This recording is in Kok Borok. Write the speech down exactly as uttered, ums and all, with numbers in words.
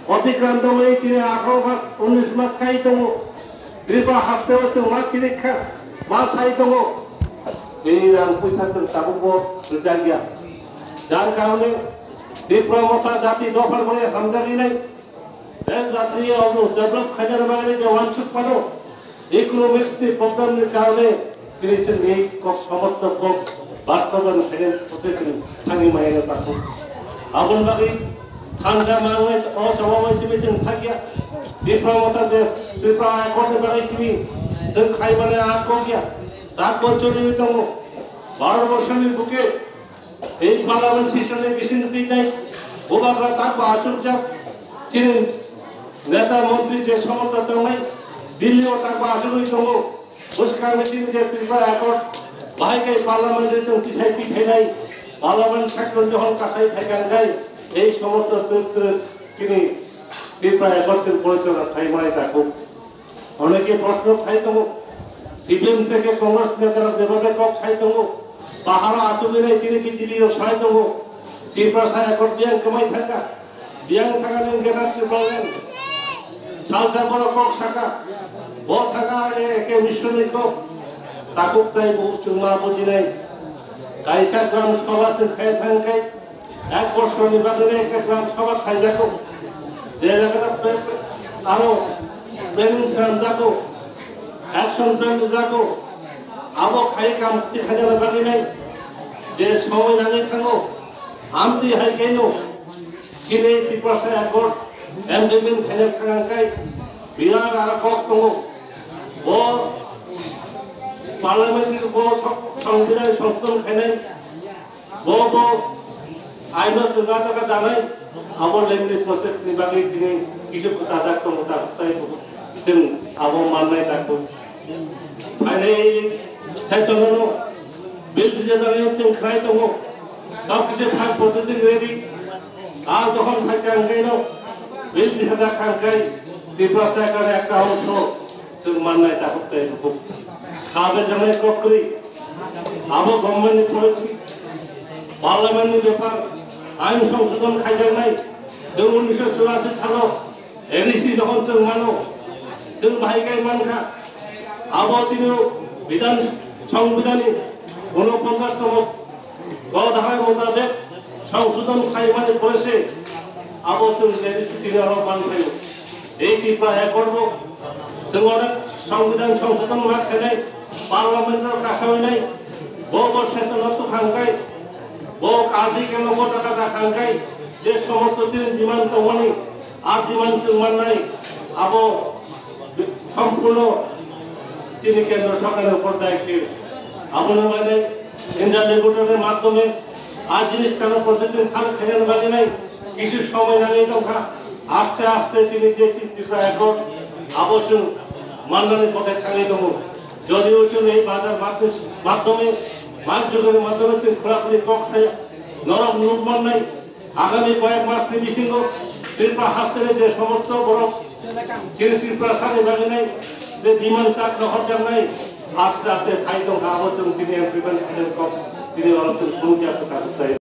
Otikrant wngwi tini atharo mas, unnish mas khai tongo. Tripura hasteo chwng ma chirikha, ma sai tongo. Tini rang puisa chwng tabukbo rwjakya. Jar karone Tripura Motha jati dophar bai hamjagwi nai. Bel jatni obo develop khaina bagwi je wansuk phano economics ni problem ni karone tini chwng ei kok somosto kok bastobayon khaina thangwi maya no takhu. Aboni bagwi thansa manwi o chawa bai simi chwng thakya. Tripura Motha je Tripura Accord ni bagwi simi chwng khai mane a kok ya. Tak bo choli tongo. Bharat borsho ni buke Ei parliament session ni bising twi nai bubagra tak ba achukjak chini neta montri je somoto tongnai Delhi o tak ba achugwi tongo. Bwskang ni chini je Tripura Accord bahai kai parliament ri chwng tisai twi khainai parliament section johon kasai phai kang kai ei somosto twk twk chini Tripura Accord chwng porichalo khai mai takuk. Oneke proshno khai tongo, C P M theke Congress netarok jebabe kok sai tongo, paharo achugwi nai tini B J P rok sai tongo, Tiprasa Accord biyang kwmai thangkha, biyang thangkha nang Greater Tipraland, salsa borok kok saka, bo thangkha eke missionary kok, takuk tai bo chwngma bujinai, kaisa gram sabha chwng khai thangkhe, Ek bosorni bagwi ekta gram sabha khaijako. Je jagata pe-, pe-, aro planning swnamjako, action plan rijako. Abo khai kam khaijana bagwi nai. Je somoi nangwi thango. Amtwi hai kaino. Chini Tiprasa Accord implement khaina thangkhe birat aro kok tongo. Bo parliament bo song-, songbidhan songsodhon khainai. Bo bo aino chwng a jaga danai, abo lemni process ni bagwi tini kisu kwchajak tongo ta, tai bo chwng abo mannai ta ko. Phainai sai chwngno bill rija jaga chwng khlai tongo. Sab kisu phang processing ready. A jokhon phai kang kaino bill rija jak kang kai Tiprasa ekta, ekta ongso chwng mannai ta tai bo. Khabe janai kokri. Abo government ni policy, parliament ni bepar, ain songsodhon khaijaknai. Chwng unnisho churasi salo A D C jokhon chwng mano, chwng bahai kai mankha. Abo chini bidhan, songbidhan ni unoponchash tomo ko dhara mutabek songsodhon khaimani pore se abo chwng A D C tini aro manphaio. Ei Tripura Accord bo chwng onek songbidhan songsodhon ma khainai. Parliament o kasawi nai, bo bo session o tukhang kai, bo article o bo taka da khang kai, je somosto chini demand tongmani, a demand chwng mannai, abo sompurno chini kendro sorkar ni upor daitwi. Abono mane interlocutor ni madhyome a jinis tano processing khang khaina bagwi nai, kisu somoi nangwi tongkha, aste aste tini je Tripura Accord abo chwng mannani pore thangwi tongo. Jodi o chwng ei bazar madhyome, madhyome, manjugari madhyome chwng khulakuli kok sai norok nuk mannai. Agami koyek mas ni bisingo Tripura hasteni je somosto borok chini Tripura sani bagwi nai je demand chak rohorjaknai aste aste phai tongkha abo chwng tini M P mani kok tini oro chwng phunukya kwtal kwtai.